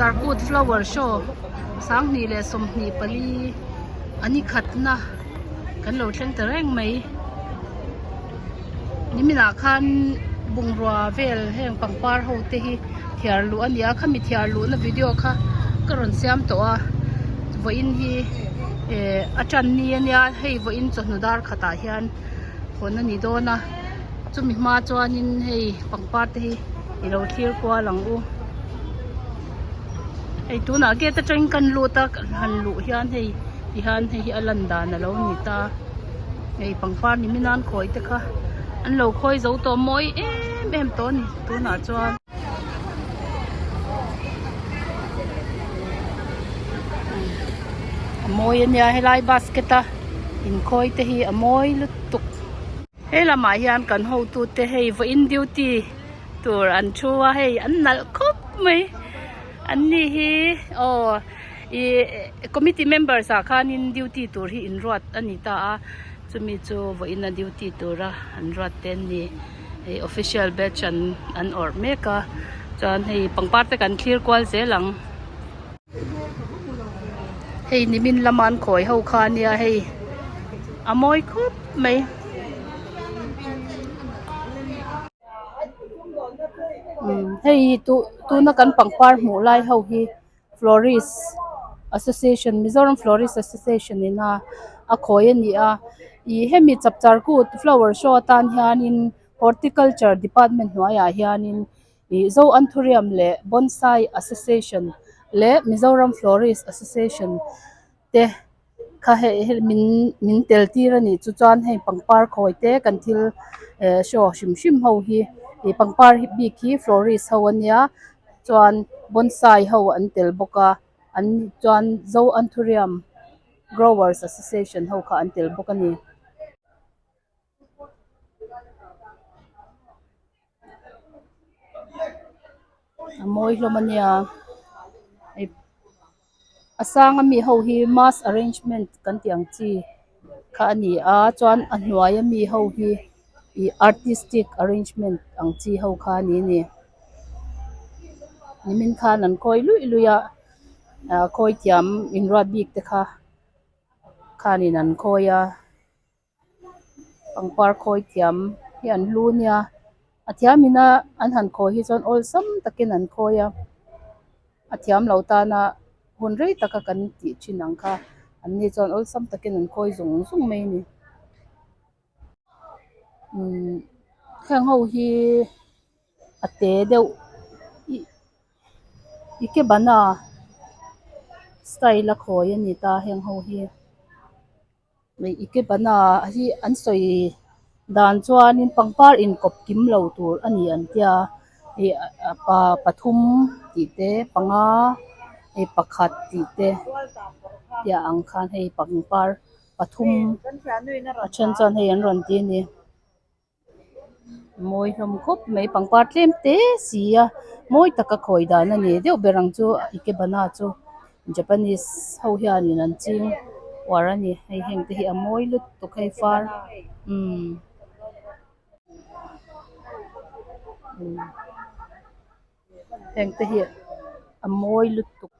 Chapchar Kut Flower Show 2024 a ni khatna kan lo thleng ta reng mai. Niminah khan bungrua vel heng pangpar ho te hi thiar luh a ni a, khami thiar luhna video kha ka rawn siam tawh a, vawiin hi eh a tan ni a nia hei vawiin chawhnu dar khatah hian hawn a ni dawn a. Chumi hma chuanin hei pangpar te hi i lo thlir kual ang u. Hei tunah gate atangin kan lut a han luh hian hei tihian hei hi a lan dan a lo ni ta. Hei pangpar ni min an khawi te kha an lo khawi zo tawh mawi em em tawh a ni tunah chuan. A mawi a nia helai basket a inkhawi te hi a mawi lutuk. He lamah hian kan hotute hei vawiin duty tur an thu a hei an nalh khawp mai an ni hi aw ih committee members ah khanin duty tur hi inruat a ni ta a chumi chu vawiin a duty tura an ruat te an ni hei official batch an an awrh mek a chuan hei pangpar te kan thlir kual zel ang. Hei nimin lama an khawi ho kha ania hei a mawi khawp mai. Hei tuna kan pangpar hmuh lai ho hi florist association Mizoram florist association ina a khawi a ni a ih hemi chapchar kut flower show atan hianin horticulture department hnuaiah hianin. Ih Zo Anthurium leh Bonsai Association leh Mizoram Florist Association te kha hei hei min min tel tir a nih chu chuan hei pangpar khawi te kan thil eh show hrim hrim ho hi ih pangpar bik hi florist ho ania chuan bonsai ho an tel bawk a an chuan Zo Anthurium Growers Association ho kha an tel bawk a ni. A mawi hlawm a nia hei a sang ami ho hi mass arrangement kan tih ang chi kha a ni a chuan a hnuai ami ho hi ih artistic arrangement ang chi ho kha a ni a ni nimin khan an kawi luih luih a ah khawi thiam inruat bik te kha khanin an khawi a. Pangpar khawi thiam hi an hlu nia a thiam ina an han khawi hi chuan awlsam takin an khawi a a thiam lo tana hun rei taka kan tih thin ang kha an ni chuan awlsam takin an khawi zung zung mai a ni umm heng ho hi a te deuh ih ikebana style a khawi a ni ta heng ho hi. Ikebana hi an sawi dan chuanin pangpar inkawp kim lo tur a ni an tia ih pa pathum tih te panga hei pakhat tih te tia ang khan hei pangpar pathum a then chuan hei an rawn ti a ni. Mawi hlawm khawp mai pangpar tlem te si a mawi taka khawi dan a ni deuh ber ang chu ikebana chu japanese ho hianin an ching uar a ni hei heng te hi a mawi lutuk hei far umm heng te hi a mawi lutuk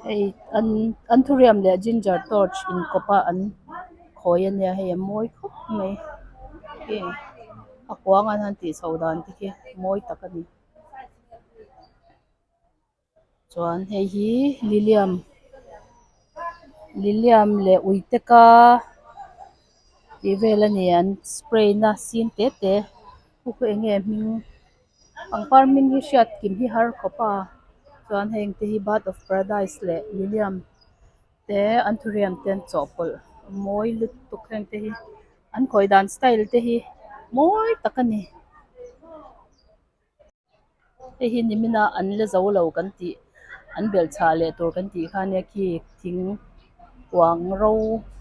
hei an anthurium leh ginger torch inkawp a an khawi a nia hei a mawi khawp mai hei a kuang an han tih chhoh dan te khi mawi tak a ni chuan hei hi lilium lilium leh uiteka tih vel a ni an spray na sin te te khu khu eng nge a hming. Pangpar hming hi hriat kim hi har khawp a chuan heng te hi bird of paradise leh lilium te anthurium te an chawhpawlh a mawi lutuk heng te hi an khawi dan style te hi mawi tak a ni hei hi nimin a an la zo lo kan tih an belh chhah leh tur kan tih kha ania khi thing kuang ro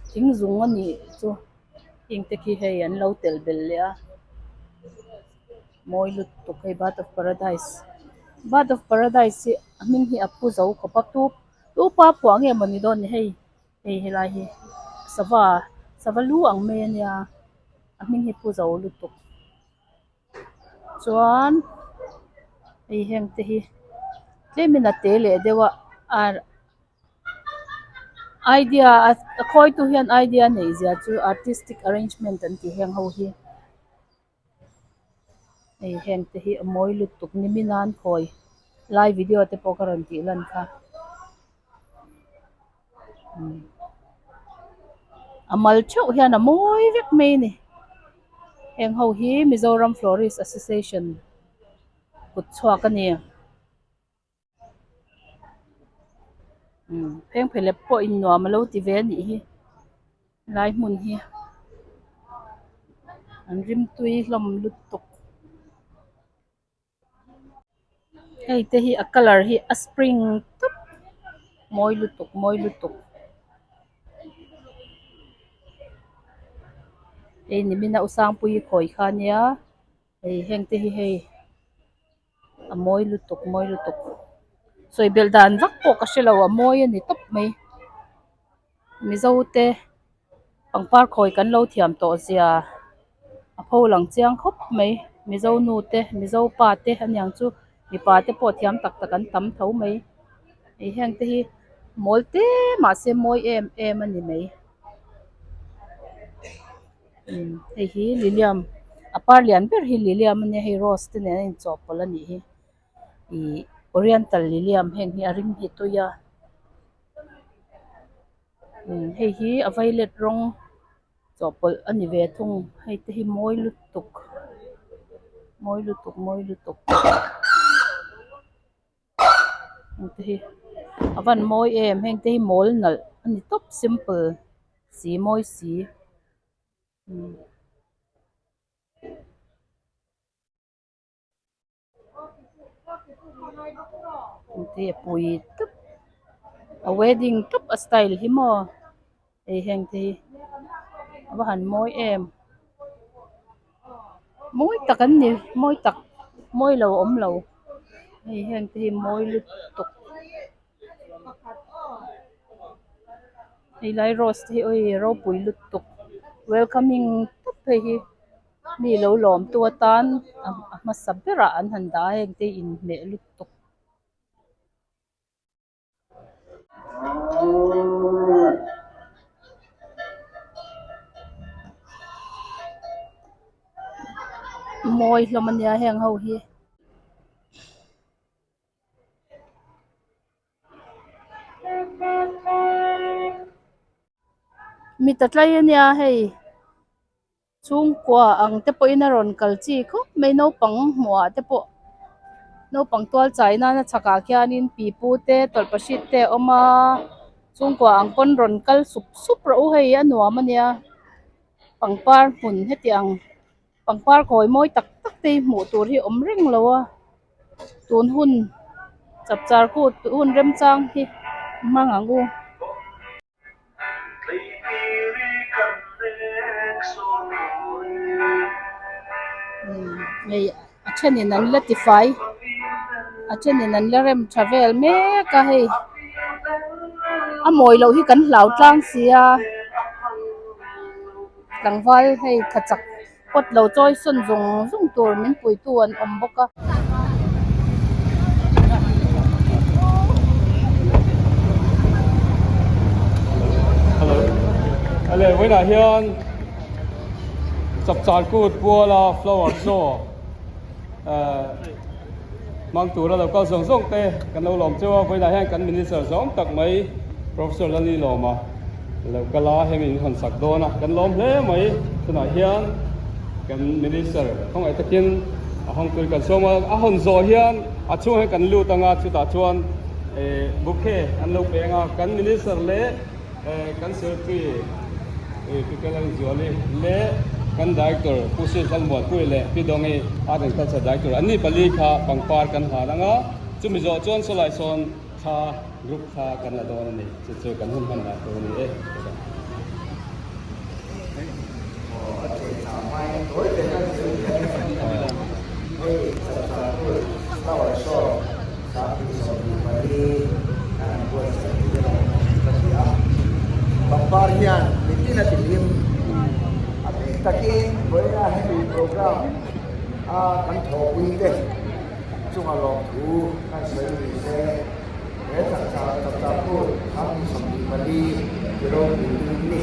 thing zung a nih chu heng te khi hei an lo telh belh leh a. Mawi lutuk hei bird of paradise bird of paradise hi a hming hi a pu zo khawp a tu tu pa phuah nge mawni dawn ni hei hei helai hi sava sava lu ang mai ania a hming hi pu zo lutuk chuan hei heng te hi. Tlemin a te leh deuh a ar idea a khawitu hian idea a neih zia chu artistic arrangement an tih heng ho hi hei heng te hi a mawi lutuk nimin a an khawi lai video te pawh ka rawn tih lan kha a mal theuh hian a mawi vek mai a ni heng ho hi Mizoram Florist Association kut chhuak a ni. Umm phengphehlep pawh in nuam alo ti ve anih hi helai hmun hi an rimtui hlawm lutuk hei te hi a colour hi a spring tawp mawi lutuk mawi lutuk hei nimin a u sangpuii khawi kha ania hei heng te hi hei. A mawi lutuk mawi lutuk sawi belh dan vak pawh ka hrelo a mawi a ni tawp mai mizo te pangpar khawi kan lo thiam tawh zia a pho lang chiang khawp mai mizo nu te mizo pa te aniang chu mipa te pawh thiam tak tak an tam tho mai hei heng te hi mawl te mahse mawi em em a ni mai. Hei hi lilium a par lian ber hi lilium a nia hei rose te nen a inchawhpawlh a nih hi ihh oriental lilium heng hi a ring hi a tui a hei hi a violet rawng chawhpawlh a ni ve thung hei te hi mawi lutuk mawi lutuk mawi lutuk. Heng te hi a van mawi em heng te hi mawl nalh a ni tawp simple si mawi si umm. Heng te hi a pui tawp a wedding tawp a style hi maw hei heng te hi a va han mawi em mawi tak an ni mawi tak mawi lo a awm lo hei heng te hi mawi lutuk hei lai rose te hi awii ropui lutuk welcoming tawp hei hi mi lo lawm tu atan a hmasa berah an han dah a heng te hi inhmeh lutuk. Mawi hlawm a nia heng ho hi. Mita tlai a nia hei. Chhungkua ang te pawhin a rawn kal chi khawp mai naupang hmuhah te pawh naupang tual chai nana chhakah khianin pipu te tawlhpahrit te a awm a chhungkua ang pawn rawn kal sup sup rawh u hei a nuam a nia pangpar hmun hetiang pangpar kawi mawi tak tak te hi hmuh tur hi awm reng lo a tun hun chapchar kut hun remchang hi hmang ang u. Hei a thenin an la tifai a thenin an la rem tha vel mek a hei a mawi loh hi kan hlau tlang si a tlangval hei tha chak pot lo chawi sawn zung zung tur min puitu an awm bawk a. Hello vawiinah hian chapchar kut puala flower show eh hmang tura lo kal zawng zawng te kan lo lawm cheu a vawiinah hian kan minister zawng tak mai professor Lali Lawma Lo kal a, hemi in hawn sak dawn a, kan lawm hle mai. Tunah hian kan Minister khawngaih takin a hawng tur kan sawm a, a hawn zawh hian a chhungah hian kan lut ang a, chutah chuan eh bouquet an lo peng a, kan Minister leh eh kan Secretary eh Pi Kalalzuali leh kan Director Pu Sir Lalmuanpuia leh Pi Dawngi Art and Culture Director an ni pali kha pangpar kan hlan ang a, chumi zawh chuan sawlai sawn thla Group kha kan la dawn a ni, chu chu kan hun hman lah tur a ni e. Pangpar hian mitin a tihlim a bik takin vawiina hemi program a kan thawhpui te. chunga lawmthu kan sawi ni se, he chakchar chakchar kut 24 ti ropui tu ni.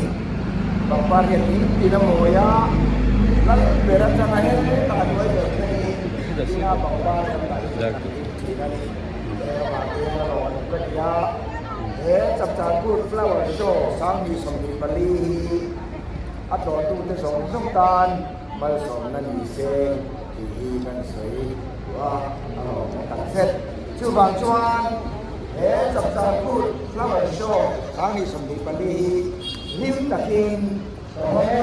Pangpar hian in tin a mawi a, lal ber atanga hetah a hnuai ber thlengin ina pangpar kan dah hi kan hlim thin a ni. Heng avang hian a lawmawm ka ti a, he chakchar kut flower show 2024 hi a tlawhtute zawng zawng tan malsawmna ni se tih hi kan sawi duh a, a lawmawm tak zet. Chuvang chuan he Chapchar Kut Flower Show 2024 hi hlim takin ka hawng e.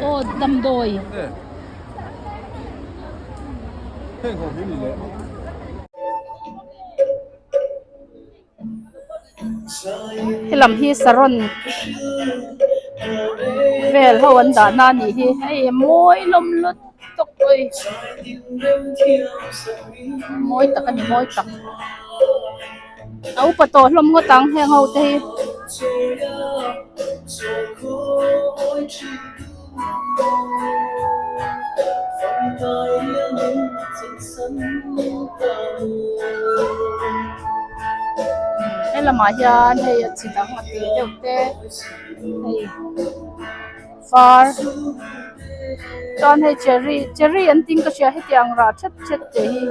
Aw damdawi. Helam hi saron vel ho an dah na anih hi hei a mawi hlawm lut tawk mai mawi tak a ni mawi tak a upa tawh hlawm ngawt ang heng ho te hi. He lamah hian hei a chi dang a tih deuh te hei var chuan hei cherry cherry an tih in ka hria hetiang rah thet thet te hi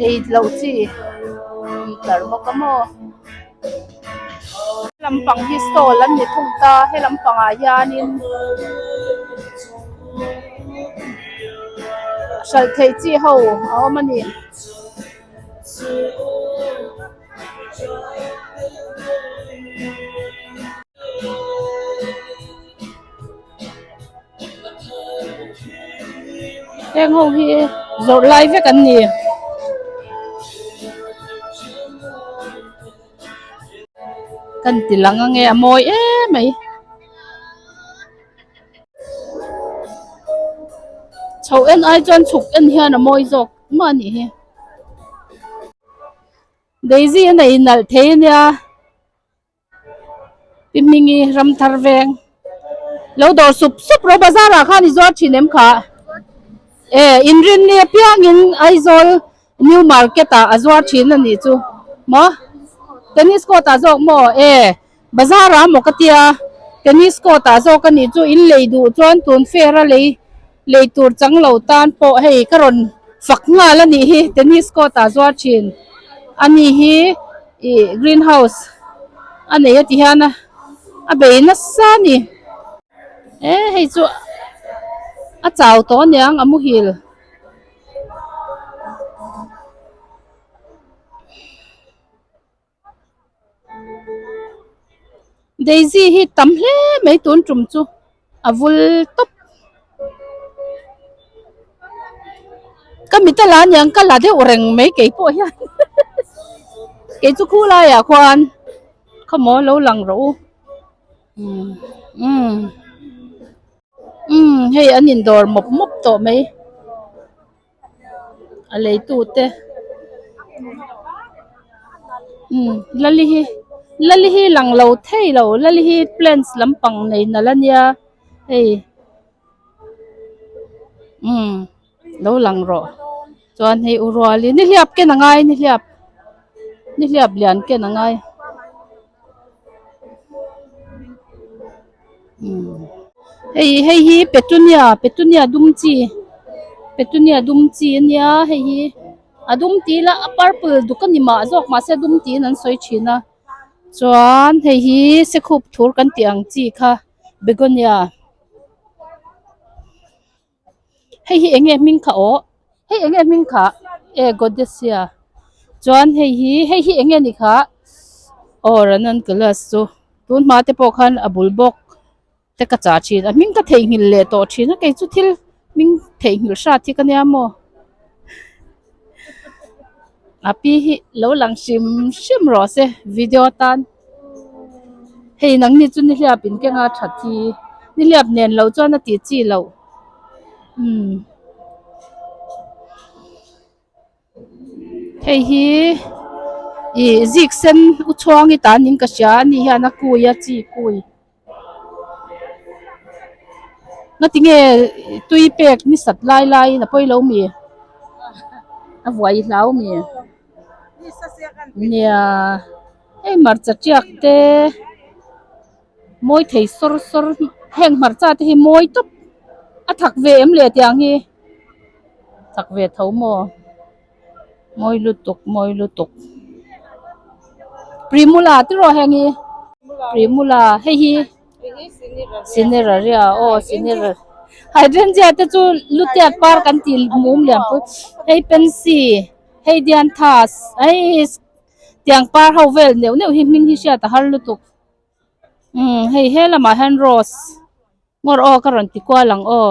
ei loh chi an tlar bawk a maw. Lampang hi stall an ni thung ta he lampangah hianin hralh theih chi ho a awm a ni. Heng ho hi zawrh lai vek an ni. Kan ti lang ange a mawi em mai. Chho en ai chuan chhuk en hian a mawi zawk mah a nih hi. Daisy a nei nalh thei a nia. Pi Hmingi ram thar veng lo dawr sup sup rawh bazar ah khan i zuar thin em kha e inrinni apiangin Aizawl new market ah a zuar thin a nih chu maw tennis court ah zawk maw e bazar ah maw ka tia tennis court ah zawk a nih chu in lei duh chuan tun fair a lei lei tur chang lo tan pawh hei ka rawn fak nghal a nih hi tennis court ah zuar thin a ni hi ih green house a nei a ti hian a a bei nasa a ni e hei chu a chau tawh aniang a muhil. Daisy hi tam hle mai tun tum chu a vul tawp ka mit a la aniang ka la deuh reng mai kei pawh hian kei chu khu laiah khuan khawmaw lo lang rawh u umm umm umm hei an indawr mawp mawp tawh mai. A leitu te umm lali hi lali hi lang lo thei lo lali hi plants lampang nei nalh ania hei umm lo lang rawh chuan hei u ruali nihliap ken a ngai nihliap nihliap lian ken a ngai. Hei hei hi petunia petunia dum chi petunia dum chi a nia hei hi a dum tih ila a purple duk a ni mah zawk mahse a dum tiin an sawi thin a chuan hei hi sekhup thur kan tih ang chi kha begonia. Hei hi eng nge hming kha aw hei eng nge hming kha e godesia chuan hei hi hei hi eng nge ni kha aw ranunculus chu tun hma te pawh khan a bul bawk te ka chah thin a hming ka theihnghilh leh tawh thin a kei chu thil hming theihnghilh hrat hi ka nia maw a pi hi lo lang hrim hrim rawh se video tan hei nangni chu nihliap in kenga that hi nihliap nen loh chuan a tih chi loh umm hei hi ih zik sen u chhuang hi tan in ka hria a ni hian a kui a chi kui nga tinge tui pek ni sat lai lai in a pawi lo mi a vuai hlau mi nia hei hmarcha tiak te mawi thei sawr sawr heng hmarcha te hi mawi tawp a thak ve em le tiang hi thak ve tho maw mawi lutuk mawi lutuk primula tiraw heng hi primula hei hi cineraria aw cineraria hydrangea te chu lutiat par kan tih mum lian pui hei pansy hei dianthus hei tiang par ho vel neuh neuh hi hming hi hriat a har lutuk umm hei he lamah hian rose ngawr aw ka rawn ti kual ang aw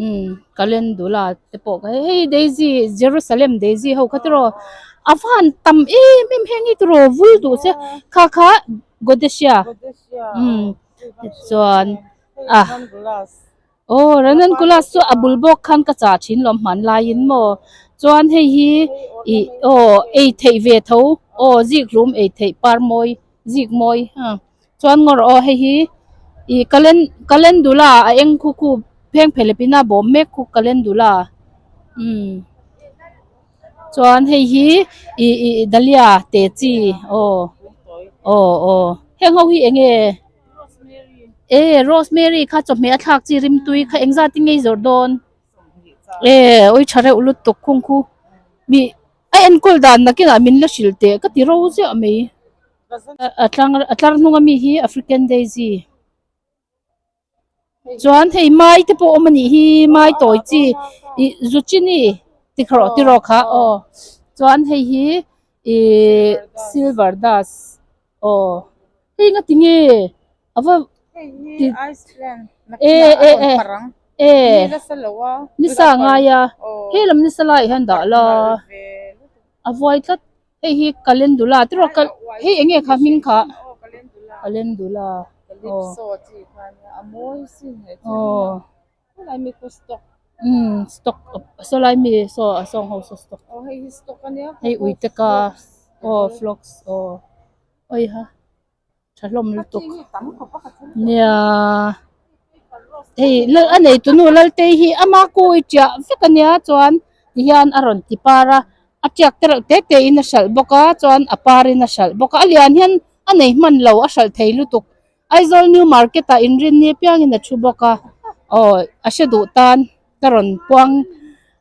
umm calendula te pawh kha hei daisy jerusalem daisy ho kha tiraw a van tam em em heng hi tiraw vul duh se kha kha godesia umm tichuan a. Aw Ranunculus chu a bul bawk khan ka chah thin lawm hman laiin maw chuan hei hi ih aw ei theih ve tho aw zik hlum ei theih par mawi zik mawi ha chuan ngawr aw hei hi ih calen calendula a eng khu khu pheng phelepin a bawm mek khu calendula umm chuan hei hi ih ih dahlia te chi aw aw aw heng ho hi eng nge. E rosemary kha chawhmeh a thlak chi rimtui kha engzat in nge i zawrh dawn e awi tha reuh lutuk khung khu mi a enkawl dan nakinah min la hrilh teh ka ti ro ziah mai a tlang a tlar hnung ami hi african daisy chuan hei mai te pawh a awm a nih hi mai tawi chi ih zucchini tikrawh tiraw kha aw chuan hei hi ihh silver dust aw hei nga ti nge a va ti e e e e ni sa ngai a he lam ni sa lai hian dah la a vuai tlat hei hi calendula te rawh hei eng nge kha hming kha calendula aw aw. Umm stock saw lai mi saw a sawng ho saw stock hei ui te ka aw phlox aw awi ha tha hlawm lutuk nia hei lal a nei tunu Laltei hi ama kui chiah vek ania chuan tihian a rawn ti par a a tiak te reuh te te in a hralh bawk a chuan a par in a hralh bawk a a lian hian a nei hman lo a hralh thei lutuk. Aizawl New Market ah inrinni apiangin a thu bawk a aw a hre duh tan ka rawn puang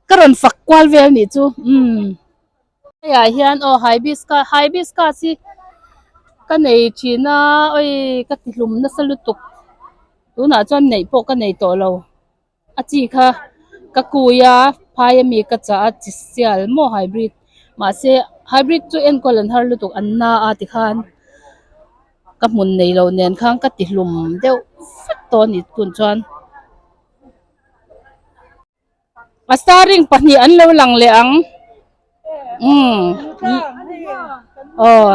ka rawn fak kual vel nih chu umm hei ah hian aw hibiscus hibiscus hi ka nei thin a awi ka ti hlum nasa lutuk tunah chuan neih pawh ka nei tawh lo a chi kha ka kui a phai ami ka chah a chi sial maw hybrid mahse hybrid chu enkawl an har lutuk an na a tikhan ka hmun nei lo nen khan ka ti hlum deuh vek tawh a ni tun chuan a starring pahnih an lo lang leh ang umm aw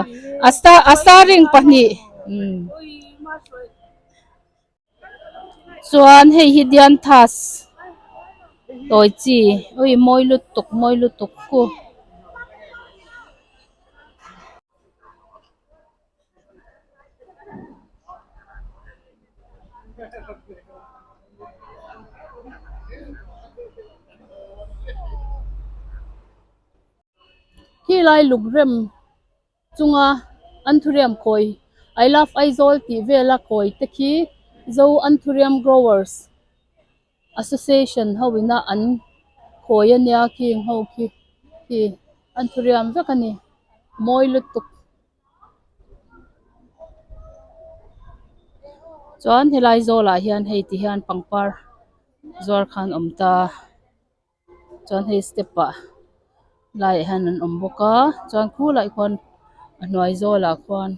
a star a starring pahnih umm. Chuan hei hi dianthus tawi chi ui mawi lutuk mawi lutuk khu. Khi lai lukrem. Chunga Anthurium khawi I love Aizawl tih vela khawi te khi Zo Anthurium Growers Association ho ina an khawi ania khing ho khi khi Anthurium vek a ni mawi lutuk. Chuan helai zawlah hian hei ti hian pangpar. Zuar khan awm ta chuan hei step ah laiah hian an awm bawk a chuan khulai khuan a hnuai zawlah khuan.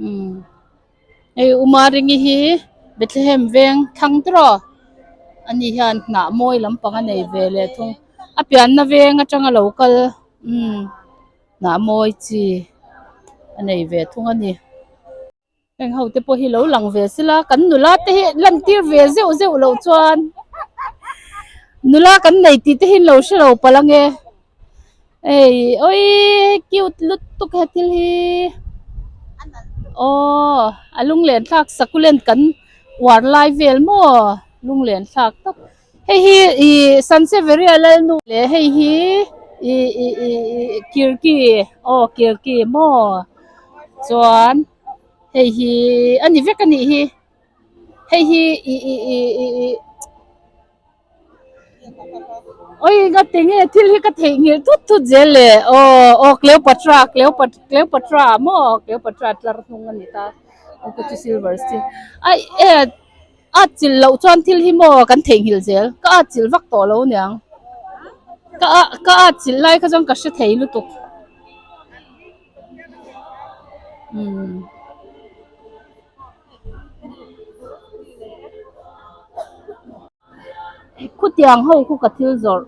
Umm hei Umaringi hi Bethlehem veng thlang tawh ani hian hnah mawi lampang a nei ve leh thung a pianna veng atanga lo kal umm hnah mawi chi a nei ve thung a ni. Heng ho te pawh hi lo lang ve sela kan nula te hi lan tir ve zeuh zeuh loh chuan nula kan nei tih te hi an lo hre lo palh ange hei awii cute lutuk he thil hi aw a lunglen thlak succulent kan uar lai vel maw lunglen thlak tak hei hi ih sanseveria lalnu leh hei hi ih ih ih kirki aw kirki maw chuan. Hei hi a ni vek a nih hi hei hi ih ih ih ih ih awi nga tinge thil hi ka theihnghilh thut thut zel le aw aw Cleopatra Cleopatra Cleopatra maw Cleopatra tlar hnung a ni ta aw ka chu silver steel ai e a chilh loh chuan thil hi maw kan theihnghilh zel ka at chilh vak tawh lo aniang ka a ka at chilh lai kha chuan ka hre thei lutuk. Umm khutiang ho khu ka thil zawrh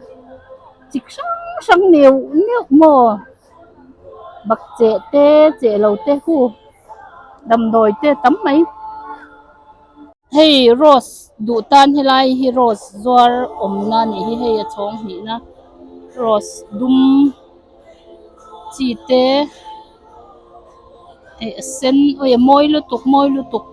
chi hrang hrang neuh neuh maw bakcheh te cheh lo te hu damdawi te tam mai hei rose duh tan helai hi rose zuar awmna a nih hi hei a chhawng hnihna rose dum. Chi te eh a sen awi a mawi lutuk mawi lutuk.